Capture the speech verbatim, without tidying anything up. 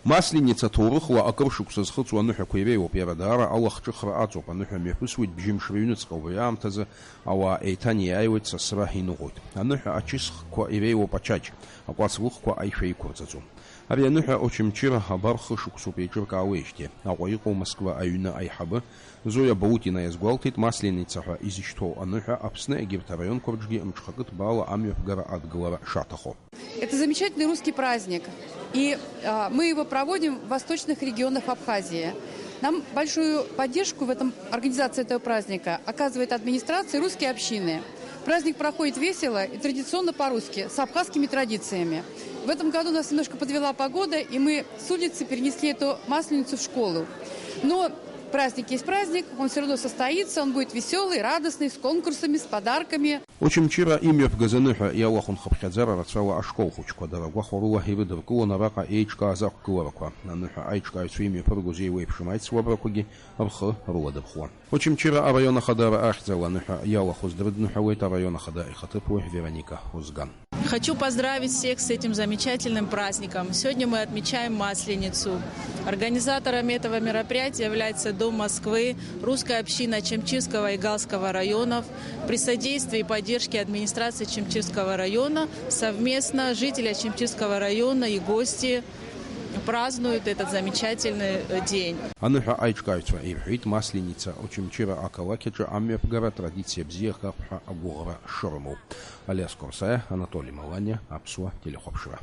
Масленица ҭоурыхла акыр шықәса зхыҵуа аныҳәақәа иреиуоуп, иара даара алахҿыхра аҵоуп, аныҳәа мҩаԥысуеит бжьымш рыҩныҵҟа, убри аамҭазы ауаа еиҭанеиааиуеит, сасра иныҟәоит. Аныҳәа ачысхқәа иреиуоуп ачаџь, акәац лыхқәа аишәа иқәырҵаӡом. Ари аныҳәа Очамчыра абар хышықәсоуп еиҿыркаауеижьҭеи. Аҟәа иҟоу Москва аҩны аиҳабы Зоиа Баутина иазгәалҭеит, Масленица ҳәа изышьҭоу аныҳәа Аԥсны егьырҭ араионқәа рҿгьы мҽхакы ҭбаала амҩаԥгара адгылара шаҭаху. Это замечательный русский праздник, и а, мы его проводим в восточных регионах Абхазии. Нам большую поддержку в этом организации этого праздника оказывает администрация и русские общины. Праздник проходит весело и традиционно по-русски, с абхазскими традициями. В этом году нас немножко подвела погода, и мы с улицы перенесли эту масленицу в школу. Но праздник есть праздник, он все равно состоится, он будет веселый, радостный, с конкурсами, с подарками. Очамчыра имҩаԥгаз аныҳәа иалахәын хыԥхьаӡара рацәала ашкол хәыҷқәа, дара гәахәарыла ирыдыркылон араҟа еиҿкааз ақәгыларақәа. Аныҳәа аиҿкааҩцәа имҩаԥыргоз еиуеиԥшым аицлабрақәагьы рхы рыладырхәуан. Очамчыра араион ахадара ахьӡала аныҳәа иалахәыз дрыдныҳәалеит араион ахада ихаҭыԥуаҩ Вероника Узган. Хочу поздравить всех с этим замечательным праздником. Сегодня мы отмечаем Масленицу. Организатором этого мероприятия является Дом Москвы, Русская община Чемчирского и Галского районов. При содействии и поддержке администрации Чемчирского района совместно жители Чемчирского района и гости празднуют этот замечательный э, день. Аныҳәа аиҿкааҩцәа ирҳәеит, Масленица Очамчыра ақалақь аҿы амҩаԥгара традициа бзиахап ҳәа агәыӷра шырымоу. Алиас Корсаиа, Анатоли Маланиа, Аԥсуа телехәаԥшра.